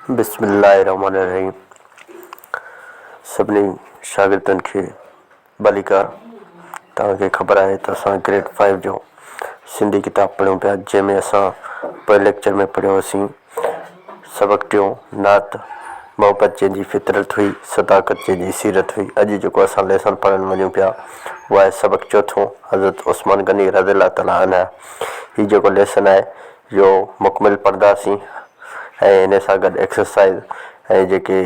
بسم الله الرحمن الرحيم سڀني شاگردن کي ڀليڪار توهان کي خبر آهي ته اسان گريڊ فائيو جو سنڌي ڪتاب پڙهيون پيا جنهن ۾ اسان پوئين ليڪچر ۾ پڙهيوسين سبق ٽيون نعت محبت جنهن جي فطرت هئي صداقت جنهن جي سيرت هئي اڄ جيڪو اسان ليسن پڙهڻ وڃون پيا اهو آهي سبق چوٿون حضرت عثمان غني رضي الله تعالٰي عنه هي جيڪو ليسن آهي اهو مڪمل پڙهنداسين ۽ ان سان گڏ ايڪسرسائيز ۽ جيڪي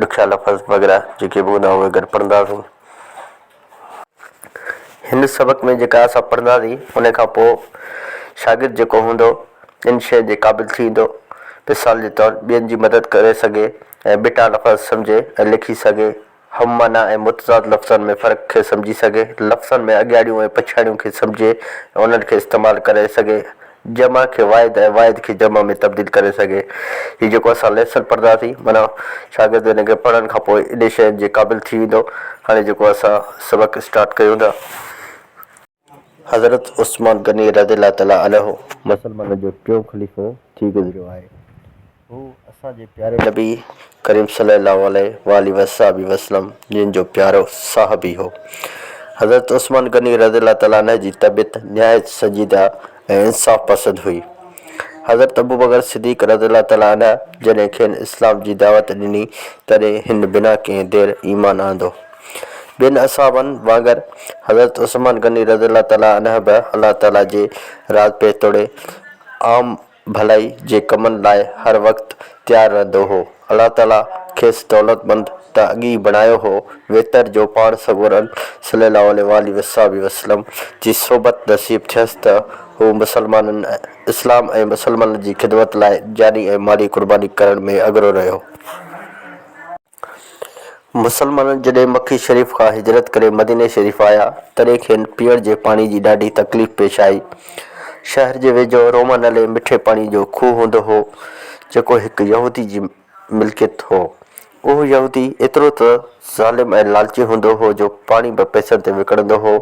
ڏکيا لفظ وغيره جيڪي به هوندا اهي گڏ پڙهنداسين. هن سبق ۾ جيڪا اسان پڙهنداسين ان کان پوء شاگرد جيڪو هوندو ان شيء جي قابل ٿي ويندو مثال جي طور ٻين جي مدد ڪري سگهي ۽ ٻٽا لفظ سمجهي ۽ لکي سگهي. هم معنيٰ ۽ متضاد لفظن ۾ فرق کي سمجهي سگهي، لفظن ۾ اڳياڙيون ۽ پڇاڙيون کي سمجهي ۽ انهن کي استعمال ڪري سگهي، جمع کي واحد ۽ واحد کي جمع ۾ تبديل ڪري سگهي. هي جيڪو اسان ليسن پڙهنداسين معنيٰ شاگرد ان کي پڙهڻ کان پوء انهي شين جي قابل ٿي ويندو. هاڻي جيڪو اسان سبق اسٽارٽ ڪيون ٿا. حضرت عثمان غني رضي الله تعالٰي عنه مسلمانن جو ٽيون خليفو ٿي گذريو آهي. هو اسان جي پياري نبي ڪريم صلي الله عليه واٰله وصحبه وسلم جن جو پيارو صحابي هو. حضرت عثمان غني رضي الله تعالٰي عنه جي طبيعت نهايت سنجيده ۽ انصاف پسند هئي. حضرت ابوبڪر صديق رضي الله تعالٰي عنه جڏهن کين اسلام جي دعوت ڏني تڏهن هن بنا ڪنهن دير ايمان آندو. ٻين اصحابن وانگر حضرت عثمان غني رضي الله تعالٰي عنه به الله تعالٰي جي راضپي توڙي عام ڀلائي جي ڪمن لاء هر وقت تيار رهندو هو. الله تعاليٰ کيس دولتمند ته اڳي ئي بڻايو هو، ويتر جو پاڻ سڳورن صلّي اللّٰه عليه واٰله وصحبه وسلّم جي صحبت نصيب ٿيس ته هو مسلمانن، اسلام ۽ مسلمانن جي خدمت لاء جاني ۽ مالي قرباني ڪرڻ ۾ اڳرو رهيو. مسلمانن جڏهن مڪي شريف کان هجرت ڪري مديني شريف آيا، تڏهن کين پيئڻ جي پاڻي جي ڏاڍي تڪليف پيش آئي. شهر جي ويجهو روما نالي مٺي پاڻي جو کوهه هوندو هو، جيڪو هڪ يهودي جي ملڪيت هو. اهو يهودي ايترو ته ظالم ۽ لالچي هوندو هو جو پاڻي به پئسن تي وڪڻندو هو.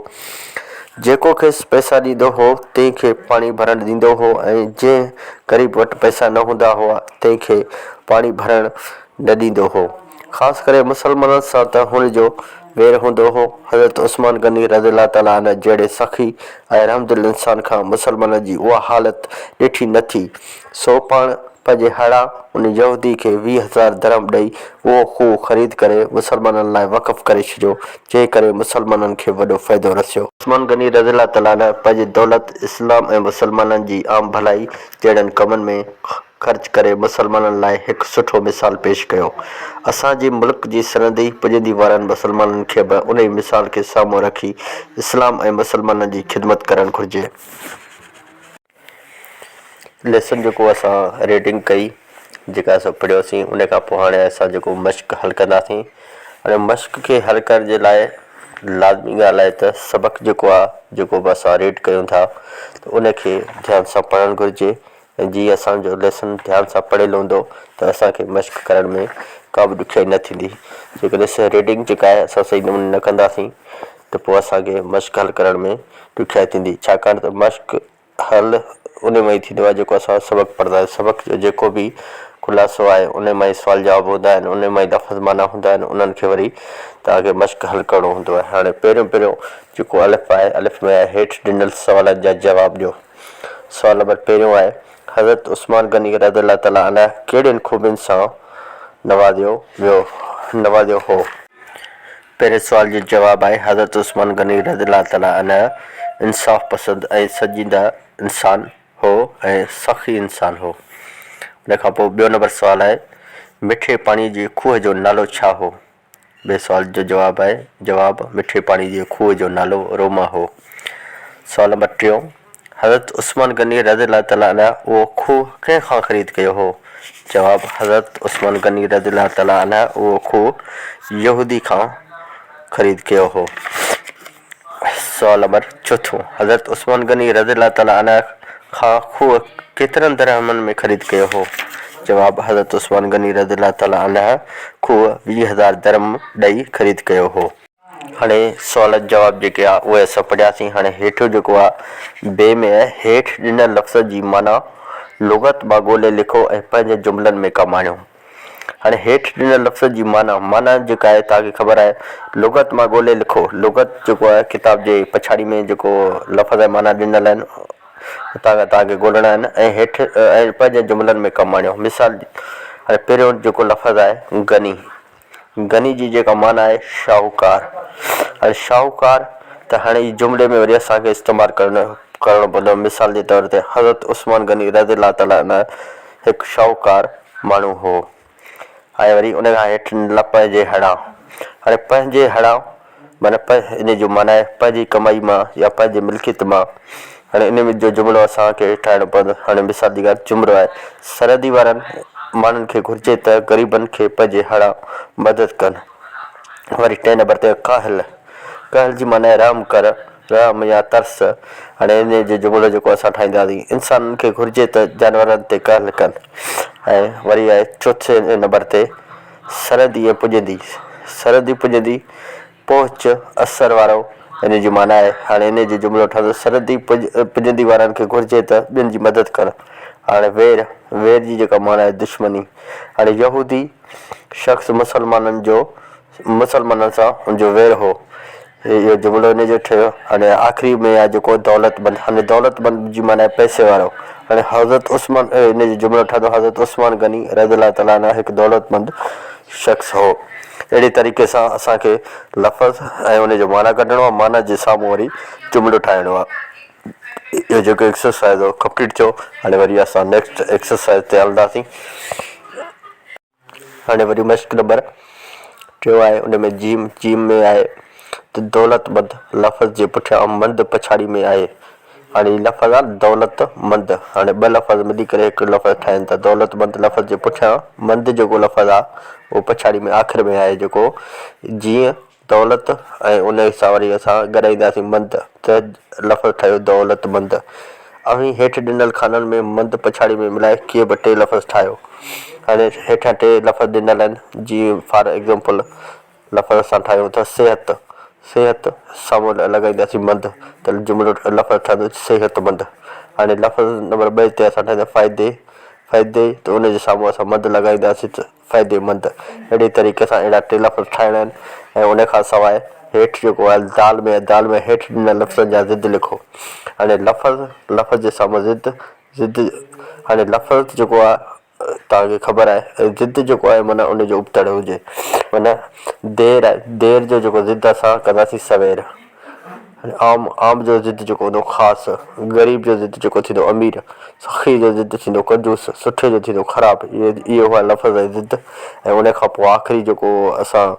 جيڪو کيس پئسا ڏيندو هو، تنهن کي پاڻي ڀرڻ ڏيندو هو ۽ جنهن غريب وٽ پئسا نه هوندا هئا، تنهن کي پاڻي ڀرڻ نه ڏيندو هو. خاص ڪري مسلمانن سان ته هن جو وير هوندو هو. حضرت عثمان غني رضي الله تعالٰي عنه جهڙي سخي ۽ رحمدل انسان کان مسلمانن جي اها حالت ڏٺي نه ٿي، سو پاڻ پنهنجي هڙان ان يهودي کي 20 هزار درهم ڏئي اهو کوهه خريد ڪري مسلمانن لاء وقف ڪري ڇڏيو، جنهن ڪري مسلمانن کي وڏو فائدو رسيو. عثمان غني رضي الله تعالٰي عنه پنهنجي دولت اسلام ۽ مسلمانن جي عام ڀلائي جهڙن ڪمن ۾ خرچ ڪري مسلمانن لاء هڪ سٺو مثال پيش ڪيو. اسان جي ملڪ جي سرندي پڄندي وارن مسلمانن کي به انهي مثال کي سامهون رکي اسلام ۽ مسلمانن جي خدمت ڪرڻ گهرجي. ليسن جيڪو اسان ريڊنگ ڪئي جيڪا اسان پڙهيوسين ان کان پوء هاڻي اسان جيڪو مشق حل ڪنداسين هاڻي مشق کي حل ڪرڻ جي لاء لازمي ڳالهه آهي ته سبق جيڪو آهي جيڪو به اسان ريڊ ڪيون ٿا ته ان کي ڌيان سان پڙهڻ گهرجي ۽ جي اسان جو ليسن ڌيان سان پڙهيل هوندو ته اسان کي مشق ڪرڻ ۾ ڪا به ڏکيائي نه ٿيندي. جيڪڏهن اسين ريڊنگ جيڪا آهي اسان صحيح نموني نه ڪنداسين ته پوء اسان کي مشق حل ڪرڻ ۾ ڏکيائي ٿيندي ڇاڪاڻ ته مشق حل ان مان ئي ٿيندو آهي جيڪو اسان سبق پڙهندا آهيون سبق جو جيڪو به خلاصو آهي ان مان ئي سوال جواب هوندا آهن ان مان ئي لفظ معنيٰ هوندا آهن انهن کي وري توهان کي مشق حل ڪرڻو هوندو آهي هاڻي پهريون پهريون جيڪو الف آهي الف ۾ آهي هيٺ ڏنل سوالن جا جواب ڏيو. سوال نمبر پهريون آهي، حضرت عثمان غني رضي الله تعالٰي عنه ڪهڙين خوبين سان نوازيو ويو نوازيو هو؟ پهرين سوال جو جواب آهي، حضرت عثمان غني رضي الله تعالٰي عنه انصاف پسند ۽ سنجيده انسان هو ۽ سخي انسان هو. ان کان پوء ٻيو نمبر سوال آهي، مٺي پاڻي جي کوهه جو نالو ڇا هو؟ ٻئي سوال جو جواب آهي، جواب، مٺي پاڻي جي کوهه جو نالو روما هو. سوال نمبر ٽيون، حضرت عثمان غني رضي الله تعالٰي عنه اهو کوهه ڪنهن کان خريد ڪيو هو؟ جواب، حضرت عثمان غني رضي الله تعالٰي عنه اهو کوهه يهودي کان خريد ڪيو هو. سوال نمبر چوٿون، حضرت عثمان غني رضي الله تعالٰي عنه کان کوهه ڪيترن درهمن ۾ خريد ڪيو هو؟ جواب، حضرت عثمان غني رضي الله تعالٰي عنه کوهه 20 هزار درهم ڏئي خريد ڪيو هو. هاڻي سوال جواب جيڪي آ اهي اسان پڙهياسين هاڻي هيٺيون جيڪو آ بي ۾ آهي هيٺ ڏنل لفظن جي معنيٰ لغت مان ڳولي لکو ۽ پنهنجي جملن ۾ ڪم آڻيو. هاڻي هيٺ ڏنل لفظن جي معنيٰ، معنيٰ جيڪا آهي توهان کي خبر آهي، لغت مان ڳولي لکو. لغت جيڪو آهي ڪتاب جي پڇاڙي ۾ جيڪو لفظ ۽ معنيٰ ڏنل آهن اتان کان توهان کي ڳولڻا آهن ۽ هيٺ ۽ پنهنجي جملن ۾ ڪم آڻيو. مثال هاڻي پهريون جيڪو لفظ آهي غني. غني جي جيڪا معنيٰ آهي شاهوڪار. هاڻي شاهوڪار ته هاڻي هي جملي ۾ وري اسان کي استعمال ڪرڻو ڪرڻو پوندو. مثال جي طور تي حضرت عثمان غني رضي الله تعالٰي عنه هڪ شاهوڪار ماڻهو هو. ۽ وري ان کان هيٺ نه پنهنجي هڙان. هاڻي پنهنجي هڙان معنيٰ ان جو معنيٰ آهي پنهنجي ڪمائي مان يا پنهنجي ملڪيت مان. هاڻي ان جو جملو اسان کي ٺاهڻو پوندو. هاڻي مثال جي ڳالهه جملو آهي سرحدي وارن ماڻهن کي گهرجي ته غريبن کي پنهنجي هڙان مدد ڪن. وري ٽئين نمبر تي ڪاهل. ڪاهل جي معنيٰ آهي رحم ڪر، رحم يا ترس. هاڻي ان جو جملو جيڪو اسان ٺاهينداسين انسانن کي گهرجي ته جانورن تي ڪاهل ڪن. ۽ وري آهي چوٿين نمبر تي سرندي ۽ پڄندي. سرندي پڄندي پهچ، اثر وارو ان جي معنيٰ آهي. هاڻي ان جو جملو ٺهندو سرندي پڄندي وارن کي گهرجي ته ٻين جي مدد ڪن. هاڻي وير، وير جي جيڪا معنيٰ آهي دشمني. هاڻي يهودي شخص مسلمانن جو مسلمانن سان هن جو وير هو. اهو جملو ان جو ٺهيو. هاڻي آخري ۾ آهي جيڪو دولتمند. هاڻي دولتمند جي معنيٰ آهي پئسي وارو. هاڻي حضرت عثمان ان جو جملو ٺهندو حضرت عثمان غني رضي الله تعالٰي عنه هڪ دولتمند شخص هو. اهڙي طريقي سان اسان کي لفظ ۽ ان جو معنيٰ ڪڍڻو آهي معنيٰ جي سامهون وري جملو ٺاهڻو آهي. اهو جيڪو ايڪسرسائز هو ڪمپليٽ ٿيو. هاڻي وري اسان نيڪسٽ ايڪسرسائز تي هلنداسين. هاڻي وري مشق نمبر ٽيون آهي ان ۾ جيم جيم ۾ آهي ته دولت مند لفظ جي پٺيان مند پڇاڙي ۾ آهي هاڻي هي لفظ آهي دولت مند هاڻي ٻه لفظ ملي ڪري هڪ لفظ ٺاهين ٿا دولت مند لفظ جي پٺيان مند جيڪو لفظ آهي اهو پڇاڙي ۾ آخر ۾ آهي جيڪو جيئن دولت ۽ ان سان وري اسان گڏائينداسين مند ته لفظ ٺهيو دولتمند. اوهين هيٺ ڏنل خانن ۾ مند پڇاڙي ۾ ملائي ڪي به ٽي لفظ ٺاهيو. هاڻي هيٺيان ٽي لفظ ڏنل آهن جيئن فار ايگزامپل لفظ اسان ٺاهيون ٿا صحت صحت سامهون لڳائينداسين مند ته جملو لفظ ٺهندو صحتمند. هاڻي لفظ نمبر ٻئي تي اسان ٺاهيندا فائدي فائدي ته ان جي سامهون اسان مند لڳائينداسين ته فائديمند. اهڙي طريقي سان اهڙا ٽي لفظ ٺاهڻا آهن ۽ ان کان سواء هيٺ جيڪو آهي دال ۾ دال ۾ هيٺ ڏنل لفظن جا ضد لکو. هاڻي لفظ لفظ جي سامهون ضد ضد هاڻي لفظ جيڪو آهي توهان کي خبر آهي ضد جيڪو آهي معنيٰ ان جو ابتڙ هجي معنيٰ دير آهي دير جو جيڪو ضد اسان ڪنداسين سوير. عام عام جو ضد جيڪو هوندو خاص، غريب جو ضد جيڪو ٿيندو امير، سخي جو ضد ٿيندو ڪنجوس، سٺي جو ٿيندو خراب اهي اهي هئا لفظ ۽ ضد ۽ ان کان پوء آخري جيڪو اسان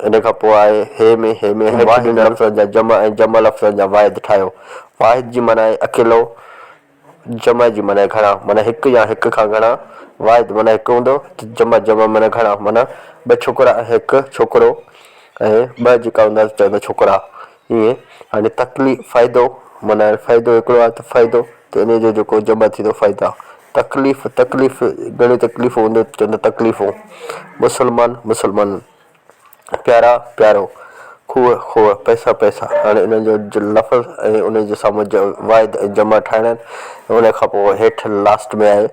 ان کان پوء آهي هي ۾ هي ۾ هيٺ ڏنل لفظن جا جمع ۽ جمع لفظن جا واحد ٺاهيو. واحد جي معنيٰ آهي اڪيلو جمع جي معنيٰ گهڻا معنيٰ هڪ يا هڪ کان گهڻا، واحد معنيٰ هڪ هوندو ته جمع جمع معنيٰ گهڻا معنيٰ ٻه ڇوڪرا هڪ ڇوڪرو ۽ ٻه جيڪا هوندا چوندا ڇوڪرا ائين هاڻي تڪليف فائدو معنيٰ فائدو هڪڙو آهي ته فائدو ته ان جو جيڪو جمع ٿيندو فائدا تڪليف تڪليف گهڻيون تڪليفون هونديون چوندا تڪليفون مسلمان مسلمانن. پيارا پيارو، کوهه کوهه، پئسا پئسا، هاڻي انهن جو لفظ ۽ انهن جي سامهون واحد ۽ جمع ٺاهڻا آهن ۽ ان کان پوء هيٺ لاسٽ ۾ آهي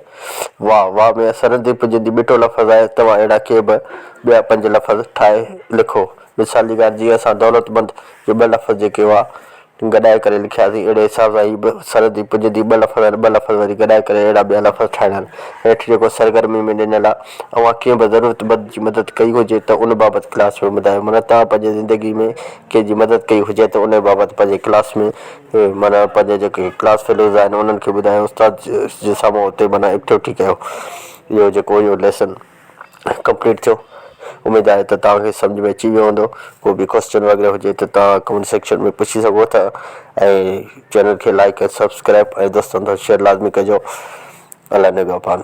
واء، واء ۾ سرندي پڄندي ٻٽو لفظ آهي، توهان اهڙا ڪي به ٻيا پنج لفظ ٺاهي لکو. مثال جي ڳالهه جيئن اسان دولتمند جو ٻه لفظ جيڪي هئا گڏائي ڪري لکياسين اهڙي حساب سان هي به سرندي پڄندي ٻه لفظ آهن ٻه لفظ وري گڏائي ڪري اهڙا ٻيا لفظ ٺاهڻا آهن. هيٺ جيڪو سرگرمي ۾ ڏنل آهي اوهان ڪنهن به ضرورتمند جي مدد ڪئي هجي ته ان بابت ڪلاس ۾ ٻڌايو معنيٰ توهان پنهنجي زندگي ۾ ڪنهن جي مدد ڪئي هجي ته ان بابت پنهنجي ڪلاس ۾ معنيٰ پنهنجا جيڪي ڪلاس فيلوز آهن انهن کي ٻڌايو استاد جي سامهون اتي معنيٰ ايڪٽيوٽي ڪيو اهو جيڪو اهو ليسن ڪمپليٽ ٿيو اميد آهي ته توهان کي سمجهه ۾ اچي ويو هوندو ڪو به ڪوسچن وغيره هجي ته توهان ڪمينٽ سيڪشن ۾ پڇي سگهو ٿا ۽ چينل کي لائڪ ۽ سبسڪرائب ۽ دوستن سان شيئر لازمي ڪجو الله نگهبان.